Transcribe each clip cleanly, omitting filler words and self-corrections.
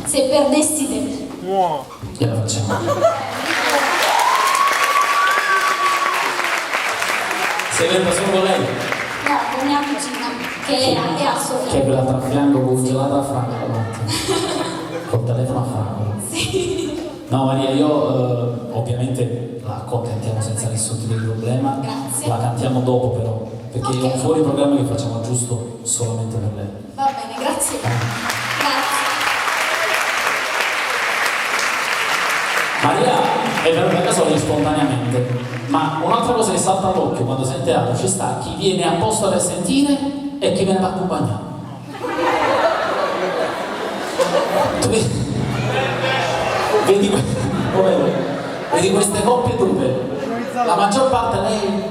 Se perdessi te. Gliela facciamo. Sei venuta solo con lei? No, con mia cugina, che è, è al suo Che è fianco. quell'altra a fianco con un gelato a franco davanti. Col telefono a franco. Sì. No Maria, io eh, ovviamente la accontentiamo senza nessun tipo di problema. Grazie. La cantiamo dopo però, perché è un Ok. fuori programma che facciamo giusto solamente per lei. Va bene, grazie. Grazie. Maria è venuta a casa spontaneamente, ma un'altra cosa che salta all'occhio quando sente teatro ci sta chi viene apposta per sentire e chi viene per accompagnare. Tu vedi, vedi, come- vedi queste coppie dove la maggior parte lei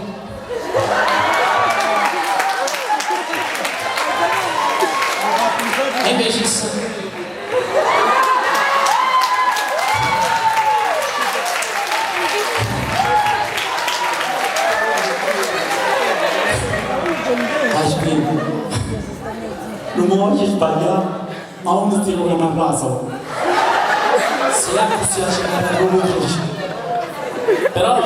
e invece Aspetta. Non mi voglio sbagliare, ma uno ti come una raso. Se la si lascia proprio Però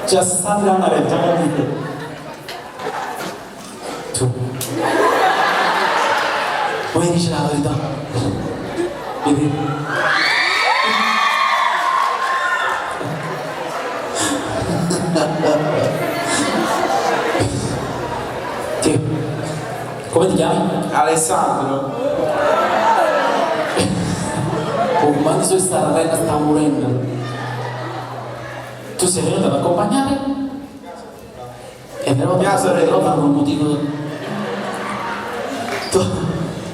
Già sta una retta, capito? tu vuoi dici la verità? Vedi? Sì. Come ti chiami? Alessandro, Oh, ma adesso sta la sta morendo. Tu sei venuto ad accompagnare? E però, Mia sorella. però per un motivo. Tu-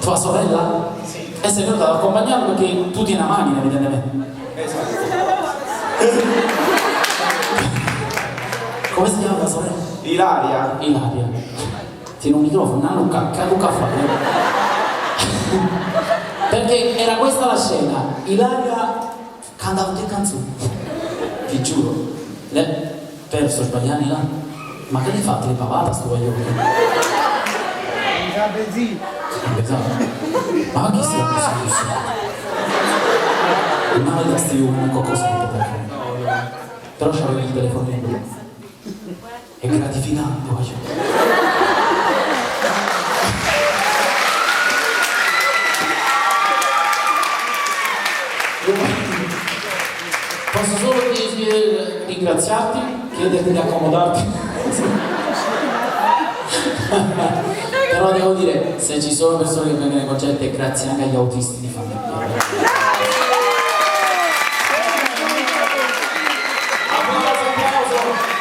tua sorella? Sì. E sei venuto ad accompagnarlo perché tu tieni la macchina, evidentemente. esatto. Come si chiama tua sorella? Ilaria, Ilaria. Tiene un microfono, a Luca, che Luca fa? Perché era questa la scena. Ilaria cantava due canzoni. Ti giuro. Le... Per sto sbagliando Ilaria. Ma che ne fate? Le pavata sto voglio. Esatto. Ma chi sia questo così? Non avete sti un qualcosa perché. Però c'avevo il telefonino. È gratificante, voglio. Posso solo dire- ringraziarti, chiederti di accomodarti. Però devo dire, se ci sono persone che vengono ai concerti è grazie anche agli autisti di famiglia. Applauso, applauso.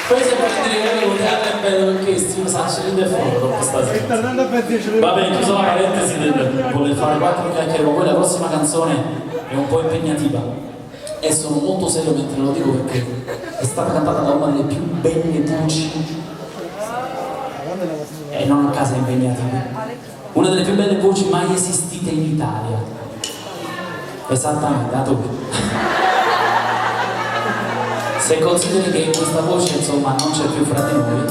Questo è per dire che il teatro è bello perché si sa ride fuori dopo stasera. Va bene, chiuso la parentesi del voler fare quattro chiacchiere con voi, la prossima canzone è un po' impegnativa e sono molto serio mentre lo dico perché è stata cantata da una delle più belle voci e non a casa è impegnativa. Una delle più belle voci mai esistite in Italia. Esattamente, da tu. Se consideri che questa voce insomma non c'è più fra di noi.